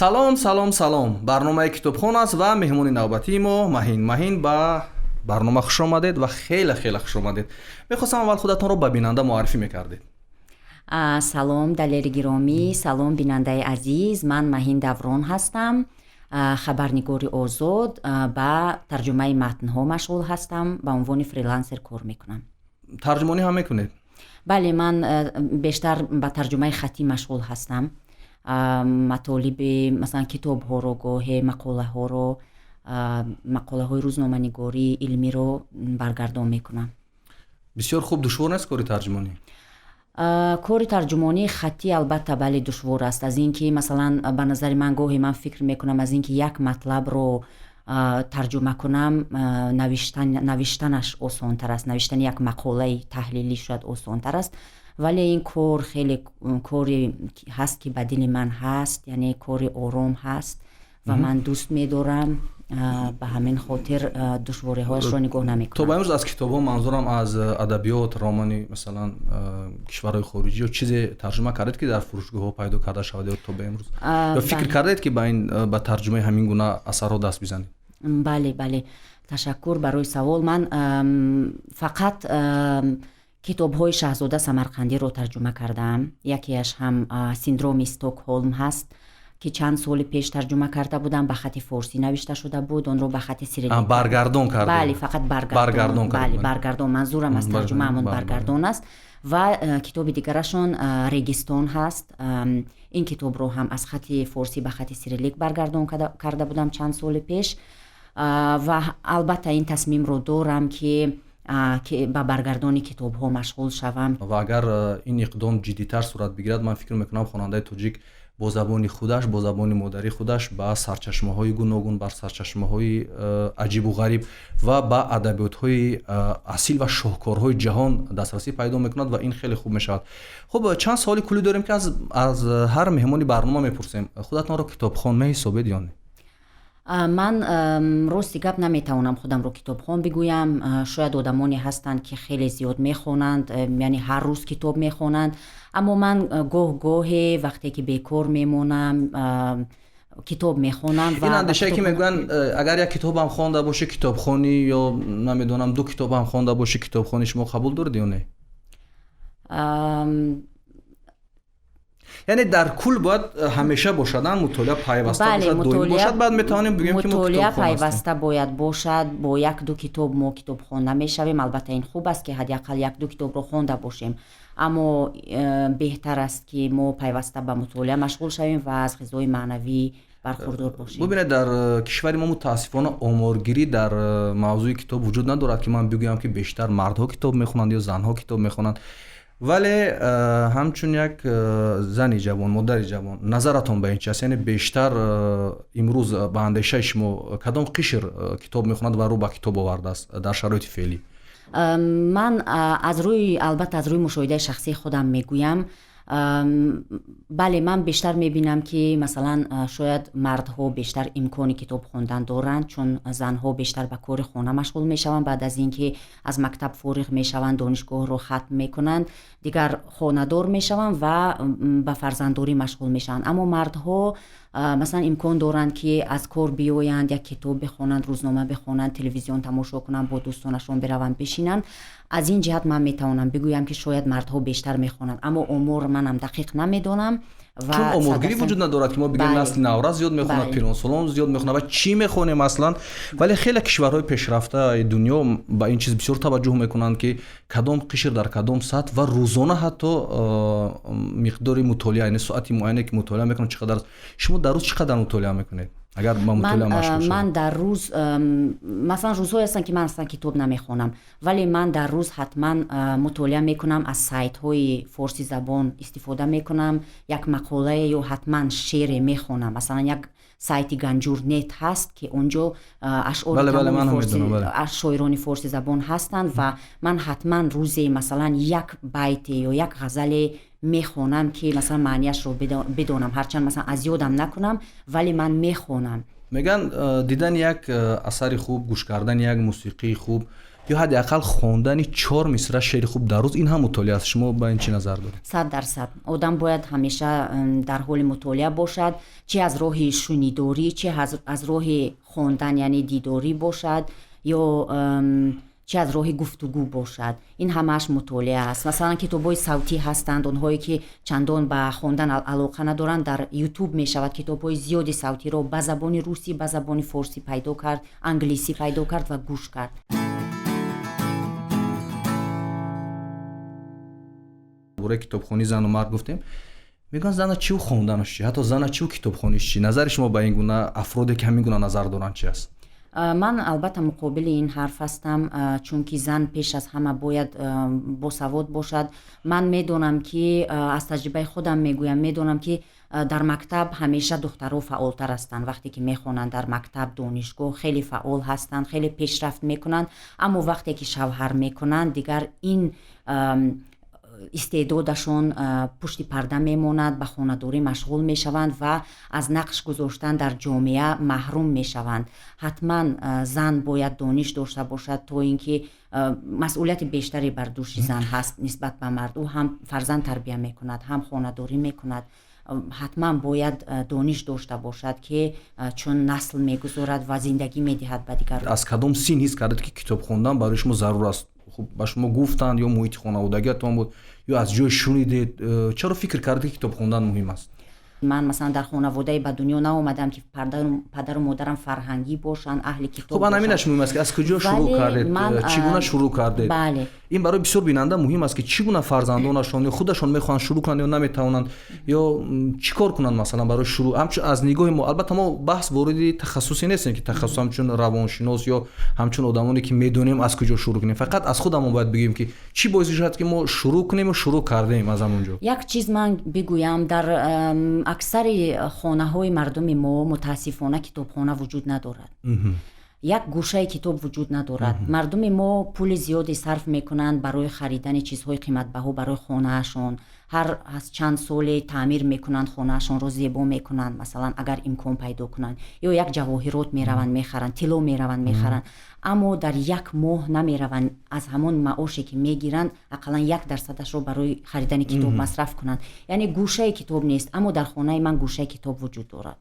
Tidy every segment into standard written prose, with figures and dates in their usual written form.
Салом, салом, салом! Барномаи «Китобхон» аст ва меҳмони навбатии мо Маҳин. Маҳин, ба барнома хуш омадед ва хеле хеле хуш омадед. Мехостам, аввал худатонро ба бинанда муаррифӣ мекардед. Салом, Далери гиромӣ, салом, бинандаи азиз. Ман Маҳин Даврон ҳастам, хабарнигори озод, ба тарҷумаи матнҳо машғул ҳастам, ба унвони фрилансер кор мекунам. Тарҷумонӣ ҳам мекунед? Бале, ман бештар ба тарҷумаи хаттӣ машғул ҳастам. Матолиби, масалан, китобҳоро, гоҳе мақолаҳоро, мақолаҳои рӯзноманигории илмиро баргардон мекунам. Бисёр хуб. Душвор нест кори тарҷумонӣ? Кори тарҷумонии хаттӣ, албатта, бале, душвор аст. Аз ин ки, масалан, ба назари ман, гоҳе ман фикр мекунам, аз ин ки як матлабро тарҷума кунам, навиштанаш осонтар аст. Навиштани як мақолаи таҳлилӣ шояд осонтар аст, вале ин кор хеле коре ҳаст, ки ба дили ман ҳаст, яъне кори ором ҳаст ва ман дӯст медорам. Ба ҳамин хотир душвориҳояшро нигоҳ намекунам. То ба имрӯз аз китобҳо, манзурам аз адабиёт, романи, масалан, кишварҳои хориҷӣ ё чизе тарҷума кардед, ки дар фурӯшгоҳҳо пайдо карда шавад, ё то ба имрӯз ё фикр кардед, ки ба ин, ба тарҷумаи ҳамин гуна асарҳо даст бизанед? Бале, ташаккур барои савол. Ман фақат китобҳои Шаҳзода Самарқандиро тарҷума кардаам. Якеаш ҳам «Синдроми Стокҳолм» ҳаст, ки чанд соли пеш тарҷума карда будам, ба хати форсӣ навишта шуда буд, онро ба хати сирилик Баргардон карда? Бале, фақат баргардон. Бале, баргардон. Манзурам аз тарҷума ҳамон баргардон аст. Ва китоби дигарашон «Регистон» ҳаст. Ин китобро ҳам аз хати форсӣ ба хати сирилик баргардон карда будам чанд соли пеш. Ва албатта, ин тасмимро дорам, ки ба баргардони китобҳо машғул шавам. Ва агар ин иқдом ҷиддитар сурат бигирад, ман фикр мекунам, хонандаи тоҷик бо забони худаш, бо забони модарии худаш ба сарчашмаҳои гуногун, бар сарчашмаҳои аҷибу ғариб ва ба адабиётҳои асил ва шоҳкорҳои ҷаҳон дастрасӣ пайдо мекунад ва ин хеле хуб мешавад. Хуб, чанд саволи куллӣ дорем, ки аз ҳар меҳмони барнома мепурсем. Худатонро китобхон меҳисобед ё не? Ман, рости гап, наметавонам худамро китобхон бигӯям. Шояд одамоне ҳастанд, ки хеле зиёд мехонанд, яъне ҳар рӯз китоб мехонанд, аммо ман гоҳ гоҳе, вақте ки бекор мемонам, китоб мехонам. Ин андешае, ки мегӯянд, агар як китобам хонда бошӣ, китобхонӣ, ё намедонам, ду китобам хонда бошӣ, китобхонӣ, шумо қабул доред ё не? Яъне дар кул бояд ҳамеша бошад, мутолиа пайваста бошад, доим бошад, баъд метавонем бигӯем, ки мутолиа пайваста бояд бошад. Бо як ду китоб мо китобхон намешавем. Албатта, ин хуб аст, ки ҳадди ақал як ду китобро хонда бошем, аммо беҳтар аст, ки мо пайваста ба мутолиа машғул шавем ва аз ғизои маънавӣ бархурдор бошем. Бубинед, дар кишвари мо, мутаассифона, оморгирӣ дар мавзӯи китоб вуҷуд надорад, ки ман бигӯям, ки бештар мардҳо китоб мехонанд ё занҳо китоб мехонанд. Вале ҳамчун як зани ҷавон, модари ҷавон, назаратон ба ин чи аст? Яъне бештар имрӯз, ба андешаи шумо, кадом қишр китоб мехонад ва рӯ ба китоб овардааст дар шароити феълӣ? Ман аз рӯи, албатта, аз рӯи мушоҳидаи шахсии худам мегӯям. Бале, ман бештар мебинам, ки, масалан, шояд мардҳо бештар имкони китоб хондан доранд, чун занҳо бештар ба кори хона машғул мешаванд. Баъд аз ин ки аз мактаб фориғ мешаванд, донишгоҳро хатм мекунанд, дигар хонадор мешаванд ва ба фарзанддорӣ машғул мешаванд. Аммо мардҳо, масалан, имкон доранд, ки аз кор биёянд, як китоб бихонанд, рӯзнома бихонанд, телевизион тамошо кунанд, бо дӯстонашон бираванд, бишинанд. Аз ин ҷиҳат ман метавонам бигӯям, ки шояд мардҳо бештар мехонанд, аммо омор манам дақиқ намедонам. Чун оморгирӣ вуҷуд надорад, ки мо бигӯем, насли наврас зиёд мехонад, пиронсолон зиёд мехонад ва чӣ мехонем аслан. Вале хеле кишварҳои пешрафтаи дунё ба ин чиз бисёр таваҷҷӯҳ мекунанд, ки кадом қишр дар кадом сатҳ ва рӯзона ҳатто миқдори мутолиа, яъне соати муайяне, ки мутолиа мекунанд, чӣ қадар аст. Шумо дар рӯз чӣ қадар мутолиа мекунед, агар ба мутолиа машғул? Ман дар рӯз, масалан, рӯзҳое ҳастанд, ки ман аслан китоб намехонам, вале ман дар рӯз ҳатман мутолиа мекунам, аз сайтҳои форсизабон истифода мекунам, як мақолае ё ҳатман шеъре мехонам. Масалан, як сайти Ганҷур нет ҳаст, ки он ҷо ашъори шоирони форсизабон ҳастанд ва ман ҳатман рӯзе, масалан, як байте ё як ғазале мехонам, ки, масалан, маънияшро бидонам. Ҳарчанд, масалан, аз ёдам накунам, вале ман мехонам. Мегӯянд, дидани як асари хуб, гӯш кардани як мусиқии хуб. Ё ҳадди ақал хондани чор мисра шеъри хуб дар рӯз, ин ҳам мутолиа аст. Шумо ба ин чӣ назар доред? 100%. Одам бояд ҳамеша дар ҳоли мутолиа бошад, чи аз роҳи шунидорӣ, чи аз роҳи хондан, яъне дидорӣ бошад, ё чи аз роҳи гуфтугӯ бошад. Ин ҳамааш мутолиа аст. Масалан, китобҳои савтӣ ҳастанд. Онҳое ки чандон ба хондан алоқа надоранд, дар Ютуб мешавад китобҳои зиёди савтиро ба забони русӣ, ба забони форсӣ пайдо кард, англисӣ пайдо кард ва гӯш кард. Бораи китобхонии зану мард гуфтем. Мегӯянд, зана чиу хонданаш чи, ҳатто зана чиу китобхониш чи. Назари шумо ба ин гуна афроде, ки ҳамин гуна назар доранд, чи аст? Ман албатта муқобили ин ҳарф ҳастам, чунки зан пеш аз ҳама бояд босавод бошад. Ман медонам, ки аз таҷрибаи худам мегӯям, медонам, ки дар мактаб ҳамеша духтарҳо фаъолтар ҳастанд. Вақте ки мехонанд дар мактаб, донишгоҳ, хеле фаъол ҳастанд, хеле пешрафт мекунанд, аммо вақте ки шавҳар мекунанд, дигар ин истеъдодашон пушти парда мемонад, ба хонадорӣ машғул мешаванд ва аз нақш гузоштан дар ҷомеа маҳрум мешаванд. Ҳатман зан бояд дониш дошта бошад, то ин ки масъулияти бештаре бар дӯши зан ҳаст нисбат ба мард. Ӯ ҳам фарзанд тарбия мекунад, ҳам хонадорӣ мекунад. Ҳатман бояд дониш дошта бошад, ки чун насл мегузорад ва зиндагӣ медиҳад ба дигар. Аз кадом син ҳис кардед, ки китоб хондан барои шумо зарур аст? Хуб, ба шумо гуфтанд ё муҳити хонаводагиатон буд, ё аз ҷое шунидед? Чаро фикр кардед, ки китоб хондан муҳим аст? Ман, масалан, дар хонаводае ба дунё наомадам, ки падару модарам фарҳангӣ бошанд, аҳли китоб. Хуб, ҳаминаш муҳим аст, ки аз куҷо шурӯъ кардед, чӣ гуна шурӯъ кардед. Бале. Ин барои бисёр бинанда муҳим аст, ки чӣ гуна фарзандонашон ё худашон мехоҳанд шурӯъ кунанд ё наметавонанд, ё чӣ кор кунанд, масалан, барои шурӯъ. Ҳамчун аз нигоҳи мо, албатта, мо баҳс вориди тахассусӣ нестем, ки тахассус ҳамчун равоншинос ё ҳамчун одамоне, ки медонем аз куҷо шурӯъ кунем. Фақат аз худамон бояд бигӯем, ки чӣ боиси шуд, ки мо шурӯъ кунем ва шурӯъ кардем аз ҳамон ҷо. Як чиз ман бигӯям: дар аксари хонаҳои мардуми мо, мутаассифона, китобхона вуҷуд надорад, як гӯшаи китоб вуҷуд надорад. Мардуми мо пули зиёде сарф мекунанд барои харидани чизҳои қиматбаҳо барои хонаашон. Ҳар аз чанд соле таъмир мекунанд хонаашонро, зебо мекунанд, масалан, агар имкон пайдо кунанд, ё як ҷавоҳирот мераванд мехаранд, тилло мераванд мехаранд, аммо дар як моҳ намераванд аз ҳамон маоше, ки мегиранд, ақаллан 1%-ашро барои харидани китоб масраф кунанд. Яъне гӯшаи китоб нест. Аммо дар хонаи ман гӯшаи китоб вуҷуд дорад,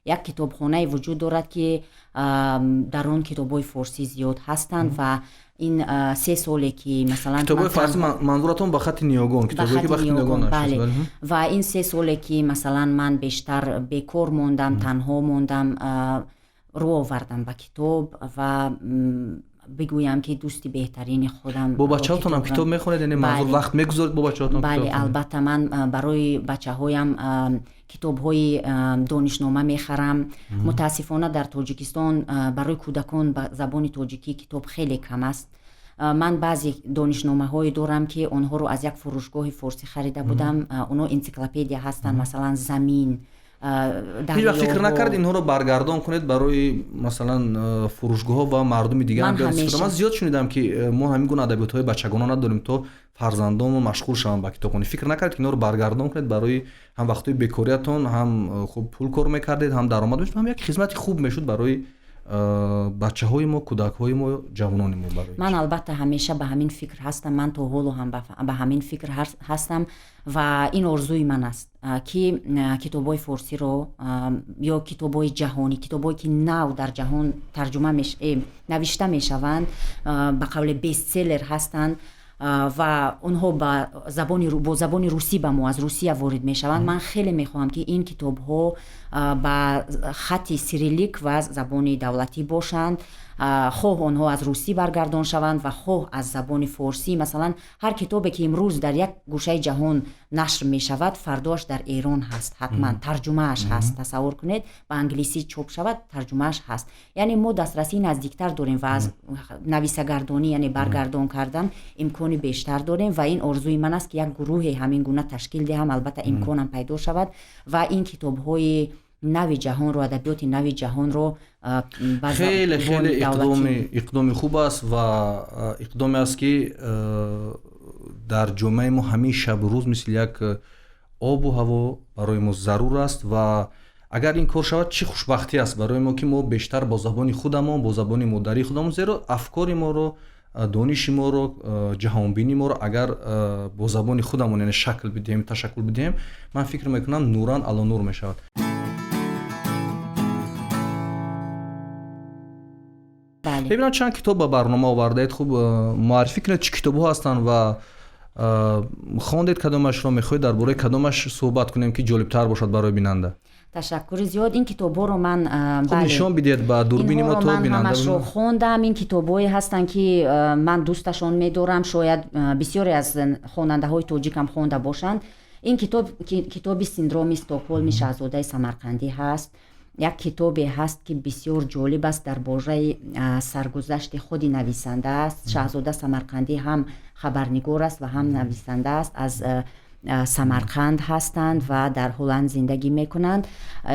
як китобхонае вуҷуд дорад, ки дар он китобҳои форсӣ зиёд ҳастанд ва ин 3 соле ки, масалан, китобҳои форсӣ, манзуратон ба хатти ниёгон, китобҳое ки ба хатти ниёгон? Бале. Ва ин 3 соле ки, масалан, ман бештар бекор мондам, танҳо мондам, рӯ овардам ба китоб ва бигӯям, ки дӯсти беҳтарини худам. Бо бачаҳотонам китоб мехонед? Яъне манзур, вақт мегузоред бо бачаҳотон? Бале, албатта, ман барои бачаҳоям китобҳои донишнома мехарам. Мутаассифона, дар Тоҷикистон барои кӯдакон ба забони тоҷикӣ китоб хеле кам аст. Ман баъзе донишномаҳое дорам, ки онҳоро аз як фурӯшгоҳи форсӣ харида будам. Онҳо энсиклопедия ҳастанд, масалан, замин. Ҳеҷ вақт фикр накард инҳоро баргардон кунед барои, масалан, фурӯшгоҳҳо ва мардуми дигар? Ман зиёд шунидам, ки мо ҳамин гуна адабиётҳои бачагона надорем, то фарзандонмон машғул шаванд ба китобхонӣ. Фикр накард, ки инҳоро баргардон кунед барои ҳам вақтҳои бекориятон, ҳам хуб пул кор мекардед, ҳам даромад мешуд, ҳам як хизмати хуб мешуд барои бачаҳои мо, кӯдакҳои мо, ҷавонони мо? Барои Ман албатта ҳамеша ба ҳамин фикр ҳастам. Ман то ҳоло ҳам ба ҳамин фикр ҳастам ва ин орзуи ман аст, ки китобҳои форсиро ё китобҳои ҷаҳонӣ, китобҳое ки нав дар ҷаҳон тарҷума навишта мешаванд, ба қавле бестселлер ҳастанд ва онҳо бо забони русӣ ба мо аз Русия ворид мешаванд, ман хеле мехоҳам, ки ин китобҳо ба хати сирилик ва забони давлатӣ бошанд, хоҳ онҳо аз русӣ баргардон шаванд ва хоҳ аз забони форсӣ. Масалан, ҳар китобе, ки имрӯз дар як гӯшаи ҷаҳон нашр мешавад, фардоаш дар Эрон ҳаст, ҳатман тарҷумааш ҳаст. Тасаввур кунед, ба англисӣ чоп шавад, тарҷумааш ҳаст. Яъне мо дастрасии наздиктар дорем ва аз нависагардонӣ, яъне баргардон кардан, имкони бештар дорем. Ва ин орзуи ман аст, ки як гурӯҳе ҳамин гуна ташкил диҳам, албатта, имконам пайдо шавад, ва ин китобҳои нави ҷаҳонро, адабиёти нави ҷаҳонро. Хеле хеле иқдоми хуб аст ва иқдоме аст, ки дар ҷомеаи мо ҳамин шабу рӯз мисли як обу ҳаво барои мо зарур аст. Ва агар ин кор шавад, чӣ хушбахтӣ аст барои мо, ки мо бештар бо забони худамон, бо забони модарии худамон, зеро афкори моро Дониши моро, ҷаҳонбинии моро агар бо забони худамон, яъне шакл бидиҳем, ташаккул бидиҳем, ман фикр мекунам, нуран ало нур мешавад. Мебинам, чанд китоб ба барнома овардаед. Хуб, муаррифӣ кунед, чӣ китобҳо ҳастанд ва хондед кадомашро, мехоҳед дар бораи кадомаш суҳбат кунем, ки ҷолибтар бошад барои бинанда. Ташаккури зиёд. Ин китобҳоро ман Хуб, нишон бидиҳед ба дурбини мо, то бинанда. Ҳамашро хондам. Ин китобҳое ҳастанд, ки ман дӯсташон медорам, шояд бисёре аз хонандаҳои тоҷикам хонда бошанд. Ин китоб китоби «Синдроми Стокҳолми» Шаҳзодаи Самарқандӣ ҳаст. Як китобе ҳаст, ки бисёр ҷолиб аст, дар бораи саргузашти худи нависанда аст. Шаҳзода Самарқандӣ ҳам хабарнигор аст ва ҳам нависанда аст, аз Самарқанд ҳастанд ва дар Ҳолланд зиндагӣ мекунанд.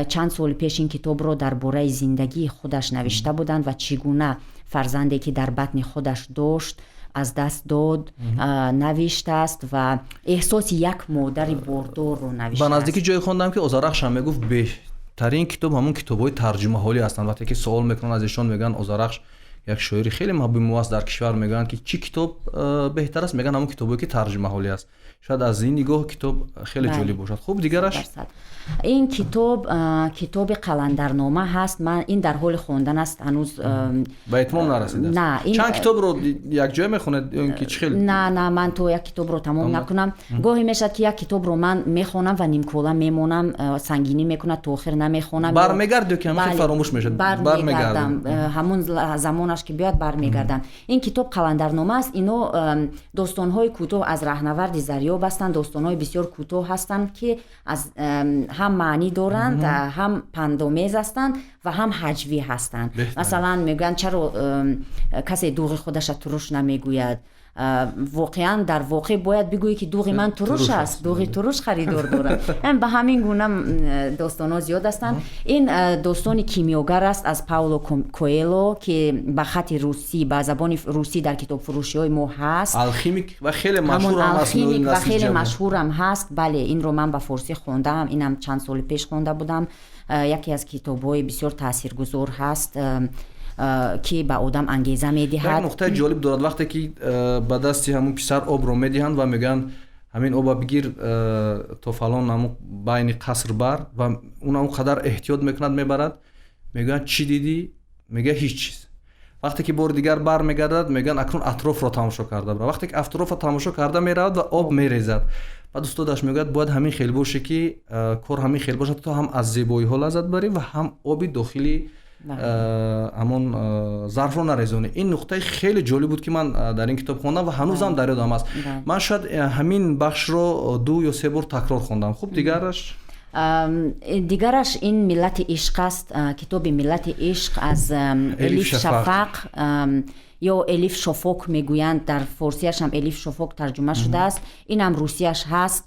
Чанд соли пеш ин китобро дар бораи зиндагии худаш навишта буданд ва чӣ гуна фарзанде, ки дар батни худаш дошт, аз даст дод, навиштааст ва эҳсоси як модари бордорро навиштааст. Ба наздикӣ ҷое хондам, ки Озарахшам мегуфт, беҳтарин китоб ҳамон китобҳои тарҷумаҳолӣ ҳастанд. Вақте ки суол мекунанд аз эшон, мегӯянд, Озарахш як шоири хеле маҳбуби мо аст дар кишвар, мегӯянд, ки чӣ китоб беҳтар аст, мегӯянд, ҳамон китобое, ки тарҷумаҳолӣ аст. Шояд аз ин нигоҳ китоб хеле ҷолиб бошад. Хуб, дигараш? Ин китоб китоби «Қаландарнома» ҳаст. Ман ин дар ҳоли хондан аст ҳанӯз. Ба итмом нарасидааст? На. Чанд китобро якҷоя мехонед ё ин ки чӣ хел? На, ман то як китобро тамом накунам, гоҳе мешавад, ки як китобро ман мехонам ва нимкола мемонам, сангинӣ мекунад, то охир намехонам. Бармегард ё ки ҳамин фаромӯш мешавад? Бармегардам, ҳамун замонаш ки биёяд, бармегардам. Ин китоб «Қаландарнома» аст. Ино достонҳои кӯтоҳ аз Раҳнаварди Зарёб ҳастанд. Достонҳои бисёр кӯтоҳ ҳастанд, ки аз ҳам маънӣ доранд, ҳам пандомез ҳастанд ва ҳам ҳаҷвӣ ҳастанд. Масалан, мегӯянд, чаро касе дуғи худаша туруш намегӯяд? Воқеан, дар воқеъ бояд бигӯӣ, ки дуғи ман туруш аст, дуғи туруш харидор дорад. Ба ҳамин гуна достонҳо зиёд ҳастанд. Ин достони «Кимиёгар» аст аз Пауло Коэло, ки ба хати русӣ, ба забони русӣ дар китобфурӯшиҳои мо ҳаст. «Алхимик» ва хеле машҳурам. «Алхимик» ва хеле машҳурам ҳаст, бале. Инро ман ба форсӣ хондаам, инам чанд соли пеш хонда будам. Яке аз китобҳои бисёр таъсиргузор ҳаст, ки ба одам ангеза медиҳад. Як нуқтаи ҷолиб дорад, вақте ки ба дасти ҳамун писар обро медиҳанд ва мегӯянд, ҳамин оба бигир, то фалон ҳамун байни қаср бар, ва он он қадар эҳтиёт мекунад, мебарад, мегӯянд, чӣ дидӣ? Мегӯяд, ҳеҷ чиз. Вақте ки бори дигар бармегардад, мегӯянд, акнун атрофро тамошо карда бира. Вақте ки атрофро тамошо карда меравад ва об мерезад, баъд устодаш мегӯяд, бояд ҳамин хел боше, ки кор ҳамин хел бошад, то ҳам аз зебоиҳо лаззат барӣ ва ҳам оби дохили ҳамон зарфро нарезонӣ. Ин нуқтаи хеле ҷолиб буд, ки ман дар ин китоб хондам ва ҳанӯзам дар ёдам аст. Ман шояд ҳамин бахшро ду ё се бор такрор хондам. Хуб, дигараш? Дигараш ин «Миллати ишқ» аст, китоби «Миллати ишқ» аз Элиф Шафақ ё Элиф Шофок мегӯянд, дар форсияшам Элиф Шофок тарҷума шудааст. Инам русияш ҳаст.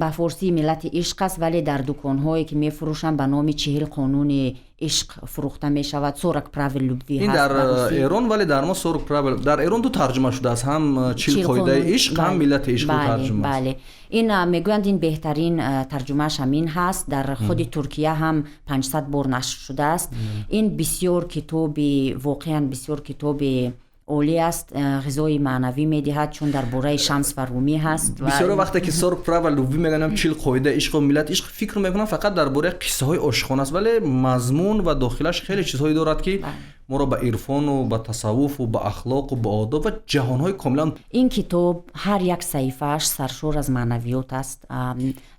Ба форсии «Миллати ишқ» аст, вале дар дуконҳое, ки мефурӯшанд, ба номи «40 қонуни ишқ» фурӯхта мешавад, «40 правил любви». Ин дар Эрон, вале дар мо 40 правил. Дар Эрон ду тарҷума шудааст, ҳам «40 қоидаи ишқ», ҳам «Миллати ишқ» тарҷума. Бале, ин мегӯянд, ин беҳтарин тарҷумааш ҳамин ҳаст. Дар худи Туркия ҳам 500 бор нашр шудааст. Ин бисёр китоби, воқеан бисёр китоби олӣ аст, ғизои маънавӣ медиҳад, чун дар бораи Шамс ва Румӣ ҳаст. Бисёро вақте ки 40 правил любви мегӯям, 40 қоидаи ишқу миллати ишқ, фикр мекунам, фақат дар бораи қиссаҳои ошиқона аст, вале мазмун ва дохилаш хеле чизҳое дорад, ки моро ба ирфону ба тасаввуфу ба ахлоқу ба одоб ва ҷаҳонҳои комилан Ин китоб ҳар як саҳифааш саршор аз маънавиёт аст.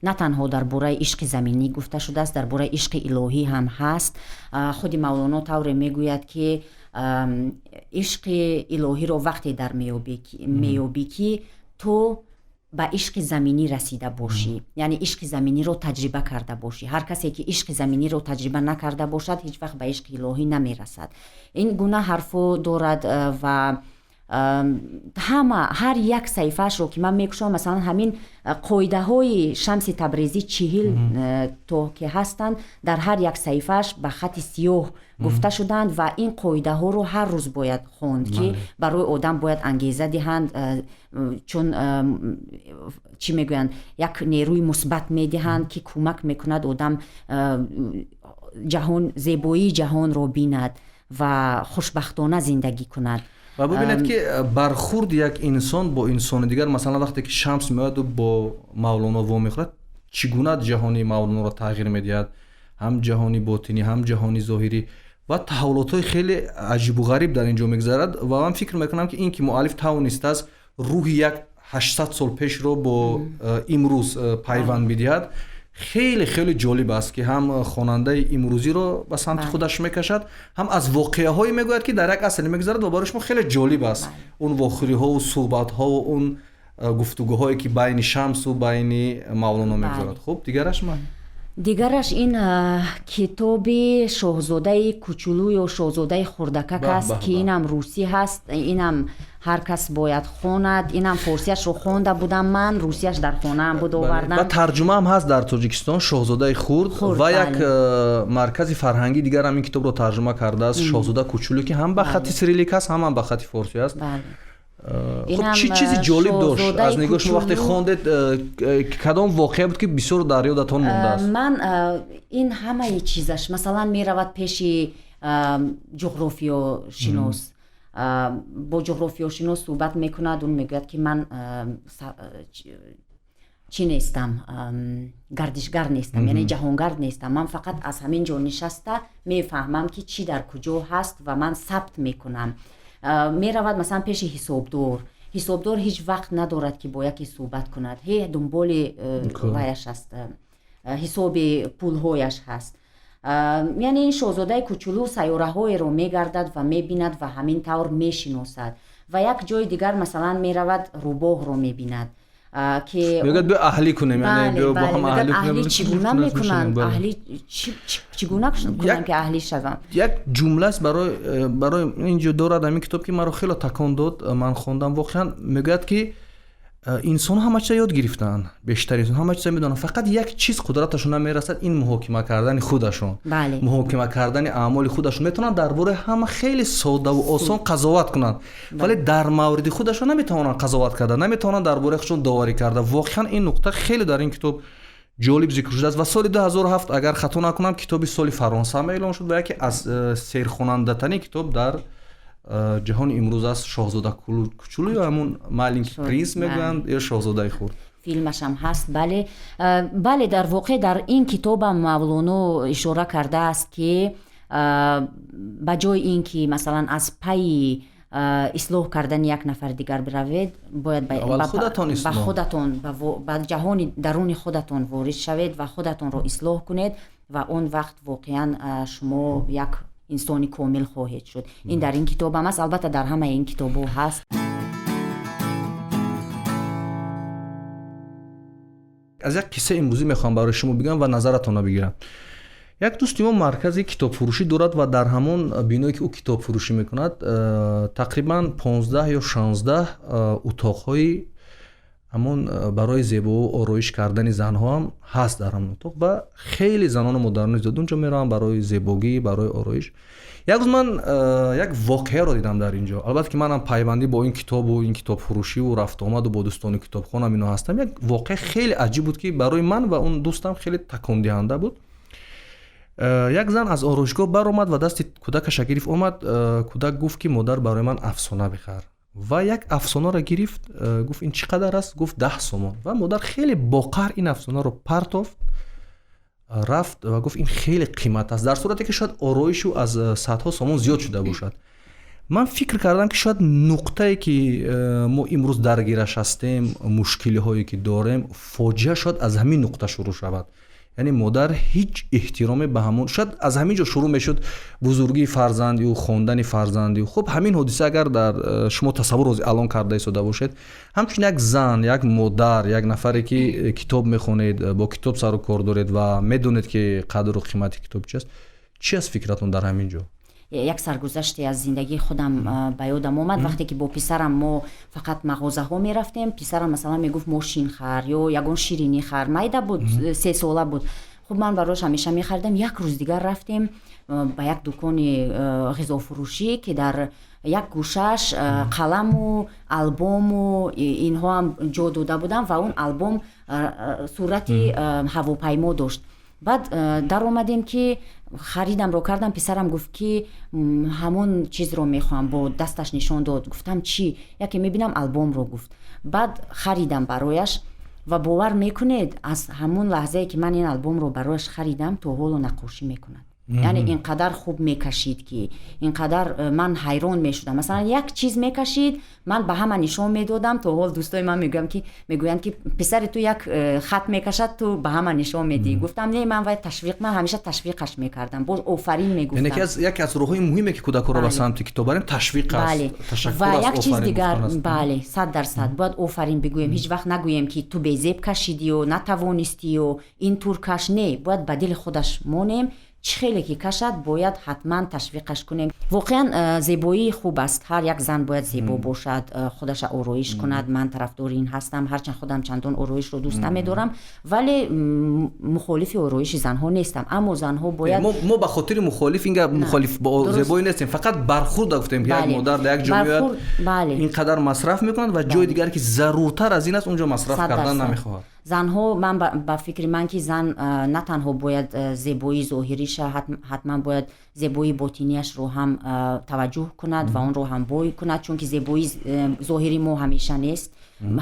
На танҳо дар бораи ишқи заминӣ гуфта шудааст, дар бораи ишқи илоҳӣ ҳам ҳаст. Худи Мавлоно тавре мегӯяд, ки ишқи илоҳиро вақте дар меёбӣ, ки ту ба ишқи заминӣ расида бошӣ, яъне ишқи заминиро таҷриба карда бошӣ. Ҳар касе, ки ишқи заминиро таҷриба накарда бошад, ҳеҷ вақт ба ишқи илоҳӣ намерасад. Ин гуна ҳарфо дорад ва ҳама ҳар як саҳифаашро, ки ман мекушам, масалан, ҳамин қоидаҳои Шамси Табрезӣ 40 то ки ҳастанд, дар ҳар як саҳифааш ба хати сиёҳ гуфта шудаанд ва ин қоидаҳоро ҳар рӯз бояд хонд, ки барои одам бояд ангеза диҳанд, чун чӣ мегӯянд, як нерӯи мусбат медиҳанд, ки кӯмак мекунад одам ҷаҳон, зебоии ҷаҳонро бинад ва хушбахтона зиндагӣ кунад. Ва бубинед, ки бархурди як инсон бо инсони дигар, масалан, вақте ки Шамс меояду бо Мавлоно вомехӯрад, чӣ гуна ҷаҳони Мавлоноро тағйир медиҳад, ҳам ҷаҳони ботинӣ, ҳам ҷаҳони зоҳирӣ, ва таҳаввулотҳои хеле аҷибу ғариб дар ин ҷо мегузарад. Ва ман фикр мекунам, ки ин ки муаллиф тавонистааст рӯҳи як 800 сол пешро бо имрӯз пайванд бидиҳад, хеле хеле ҷолиб аст, ки ҳам хонандаи имрӯзиро ба самти худаш мекашад, ҳам аз воқеаҳое мегӯяд, ки дар як аср мегузарад ва барои шумо хеле ҷолиб аст он вохӯриҳову суҳбатҳову он гуфтугӯҳое, ки байни Шамсу байни Мавлоно мегузарад. Хуб, дигараш ман? Дигараш ин китоби «Шоҳзодаи кучулу» ё «Шоҳзодаи хурдакак» аст, ки инам русӣ ҳаст, инам ҳар кас бояд хонад. Инам форсияшро хонда будам ман, русияш дар хонаам буд, овардам. Ва тарҷумаам ҳаст дар Тоҷикистон, «Шоҳзодаи хурд», ва як маркази фарҳангии дигар ҳам ин китобро тарҷума кардааст, «Шоҳзода кучулу», ки ҳам ба хати сирилик ҳаст, ҳам ба хати форсӣ аст. Хуб, чӣ чизи ҷолиб дошт аз нигоҳи шумо, вақте хондед, кадом воқеа буд, ки бисёр дар ёдатон мондааст? Ман ин ҳамаи чизаш, масалан, меравад пеши ҷуғрофиёшинос, бо ҷуғрофиёшинос суҳбат мекунад. Он мегӯяд, ки ман чӣ нестам, гардишгар нестам, яъне ҷаҳонгард нестам, ман фақат аз ҳамин ҷо нишаста мефаҳмам, ки чӣ дар куҷо ҳаст, ва ман сабт мекунам. Меравад, масалан, пеши ҳисобдор. Ҳисобдор ҳеҷ вақт надорад, ки бо яке суҳбат кунад, ҳе дунболи ваяш аст, ҳисоби пулҳояш ҳаст. Яъне ин шоҳзодаи кучулу сайёраҳоеро мегардад ва мебинад ва ҳамин тавр мешиносад. Ва як ҷои дигар, масалан, меравад, рӯбоҳро мебинад, ки мегӯяд, биё аҳлӣ кунем, яъне биё бо ҳам аҳлӣ кунем. Аҳлӣ чӣ гуна мекунанд, аҳлӣ чӣ гуна кунам, ки аҳлӣ шавам? Як ҷумлааст барои инҷо дорад ҳамин китоб, ки маро хеле такон дод, ман хондам. Воқеан, мегӯяд, ки инсон ҳама чиза ёд гирифтаанд, бештари инсон ҳама чиза медонанд, фақат як чиз қудраташон намерасад, ин муҳокима кардани худашон, муҳокима кардани аъмоли худашон. Метавонанд дар бораи ҳама хеле соддаву осон қазоват кунанд, вале дар мавриди худашон наметавонанд қазоват карда, наметавонанд дар бораи худшон доварӣ карда. Воқеан, ин нуқта хеле дар ин китоб ҷолиб зикр шудааст. Ва соли 2007, агар хато накунам, китоби соли Фаронса ҳам эълон шуд ва яке аз серхонандатарин китоб дар ҷаҳони имрӯз аст, «Шоҳзода кучулу» ё ҳамун «Маленький принц» мегӯянд, ё «Шоҳзодаи хурд». Филмашам ҳаст, бале, бале. Дар воқеъ, дар ин китобам Мавлоно ишора кардааст, ки ба ҷои ин ки, масалан, аз пайи ислоҳ кардани як нафари дигар биравед, бояд ба худатон, ба ҷаҳони даруни худатон ворид шавед ва худатонро ислоҳ кунед, ва он вақт воқеан шумо як инсони комил хоҳед шуд. Ин дар ин китобам аст, албатта, дар ҳамаи ин китобҳо ҳаст. Аз як қиссаи имрӯзӣ мехоҳам барои шумо бигӯям ва назаратонро бигирам. Як дӯсти мо маркази китобфурӯшӣ дорад ва дар ҳамон биное, ки ӯ китобфурӯшӣ мекунад, тақрибан 15 ё 16 утоқҳои ҳамон барои зебову ороиш кардани занҳо ҳам ҳаст дар ҳамон утоқ, ва хеле занону модарони зиёд унҷо мераванд барои зебогӣ, барои ороиш. Як рӯз ман як воқеаро дидам дар ин ҷо. Албатта, ки манам пайвандӣ бо ин китобу ин китобфурӯшиву рафтуомаду бо дӯстони китобхонам ино ҳастам. Як воқеа хеле аҷиб буд, ки барои ман ва он дӯстам хеле такондиҳанда буд. Як зан аз ороишгоҳ баромад ва дасти кӯдакаша гирифт, омад. Кӯдак гуфт, ки модар, барои ман афсона бихар, ва як афсонаро гирифт. Гуфт, ин чӣ қадар аст? Гуфт, 10 сомон. Ва модар хеле боқаҳр ин афсонаро партофт, рафт ва гуфт, ин хеле қимат аст, дар сурате ки шояд ороишу аз садҳо сомон зиёд шуда бошад. Ман фикр кардам, ки шояд нуқтае, ки мо имрӯз даргираш ҳастем, мушкилиҳое ки дорем, фоҷиа шояд аз ҳамин нуқта шурӯъ шавад. Яъне модар ҳеҷ эҳтироме ба ҳамон, шояд аз ҳамин ҷо шурӯъ мешуд бузургии фарзандию хондани фарзандию. Хуб, ҳамин ҳодиса агар дар шумо тасаввур рози алон карда истода бошед, ҳамчун як зан, як модар, як нафаре, ки китоб мехонед, бо китоб сару кор доред ва медонед, ки қадру қимати китоб чи аст, чи аст фикратон дар ҳамин ҷо? Як саргузаште аз зиндагии худам ба ёдам омад. Вақте ки бо писарам мо фақат мағозаҳо мерафтем, писарам, масалан, мегуфт, мошин хар ё ягон ширинӣ хар. Майда буд, 3 сола буд. Хуб, ман барош ҳамеша мехаридам. Як рӯз дигар рафтем ба як дукони ғизофурӯшӣ, ки дар як гӯшаш қаламу албому инҳоам ҷо дода будам, ва он албом сурати ҳавопаймо дошт. Баъд даромадем, ки харидамро кардам, писарам гуфт, ки ҳамон чизро мехоҳам, бо дасташ нишон дод. Гуфтам: «Чӣ?» Яке мебинам, албомро гуфт. Баъд харидам барояш ва бовар мекунед, аз ҳамон лаҳзае, ки ман ин албомро барояш харидам, то ҳоло наққошӣ мекунад. Яъне ин қадар хуб мекашид, ки ин қадар ман ҳайрон мешудам. Масалан, як чиз мекашид, ман ба ҳама нишон медодам. То ҳол дӯстои ман мегӯянд, ки писари ту як хат мекашад, ту ба ҳама нишон медиҳӣ. Гуфтам: «Не, ман вай ташвиқ, ман ҳамеша ташвиқаш мекардам, боз офарин мегуфтам». Яке аз роҳҳои муҳиме, ки кӯдакҳоро ба самти китоб барем, ташвиқ аст. Ва як чиз дигар, бале, 100% бояд офарин бигӯем. Ҳеҷ вақт нагӯем, ки ту безеб кашидию натавонистию ин тур каш. Не, бояд ба дили худаш монем, чӣ хеле ки кашад, бояд ҳатман ташвиқаш кунем. Воқеан зебоӣ хуб аст, ҳар як зан бояд зебо бошад, худаша ороиш кунад. Ман тарафдори ин ҳастам, ҳарчанд худам чандон ороишро дӯст намедорам, вале мухолифи ороиши занҳо нестам. Аммо занҳо бояд Мо ба хотири мухолиф ин мухолиф бо зебоӣ нестем, фақат бархурда гуфтем, ки як модар дар як ҷо меояд, ин қадар масраф мекунад ва ҷои дигар, ки заруртар аз ин аст, он ҷо масраф кардан намехоҳад. Занҳо, ман ба фикри ман, ки зан на танҳо бояд зебоии зоҳириша, ҳатман бояд зебоии ботинияшро ҳам таваҷҷӯҳ кунад ва онро ҳам бой кунад, чунки зебоии зоҳири мо ҳамеша нест,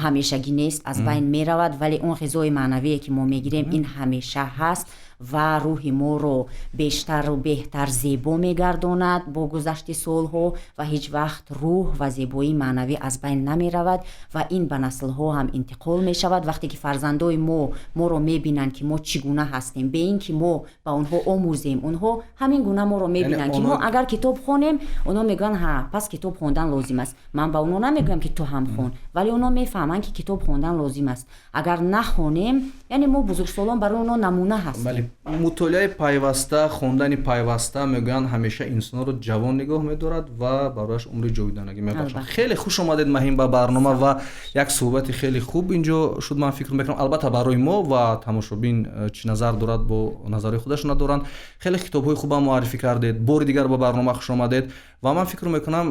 ҳамешагӣ нест, аз байн меравад, вале он ғизои маънавие, ки мо мегирем, ин ҳамеша ҳаст ва рӯҳи моро бештару беҳтар зебо мегардонад бо гузашти солҳо. Ва ҳеҷ вақт рӯҳ ва зебоии маънавӣ аз байн намеравад ва ин ба наслҳо ҳам интиқол мешавад. Вақте ки фарзандои мо моро мебинанд, ки мо чӣ гуна ҳастем, бе ин ки мо ба онҳо омӯзем, онҳо ҳамин гуна моро мебинанд, ки мо агар китоб хонем, онҳо мегӯянд: «Ҳа, пас китоб хондан лозим аст». Ман ба онҳо намегӯям, ки ту ҳам хон, вале онҳо мефаҳманд, ки китоб хондан лозим аст. Агар нахонем, яъне мо бузургсолон барои онҳо намуна ҳастем. Мутолиаи пайваста, хондани пайваста, мегӯянд, ҳамеша инсонро ҷавон нигоҳ медорад ва барояш умри ҷовидонагӣ мебахшад. Хеле хуш омадед, Маҳин, ба барнома ва як суҳбати хеле хуб инҷо шуд, ман фикр мекунам. Албатта, барои мо ва тамошобин чӣ назар дорад, бо назарҳои худашона доранд. Хеле китобҳои хубам муаррифӣ кардед. Бори дигар ба барнома хуш омадед ва ман фикр мекунам,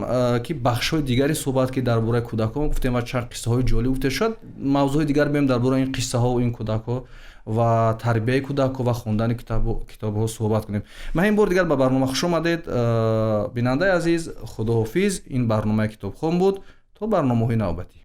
ки бахшҳои дигари суҳбат, ки дар бораи кӯдакон гуфтем ва чанд қиссаҳои ҷолиб гуфтед, шояд мавзӯи дигар биёем, дар бораи ин қиссаҳо, ин кӯдакҳо ва тарбияи кӯдакҳо ва хондани китобҳо суҳбат кунем. Маҳин, бори дигар ба барнома хуш омадед. Бинандаи азиз, худоҳофиз. Ин барномаи «Китобхон» буд. То барномаҳои навбатӣ.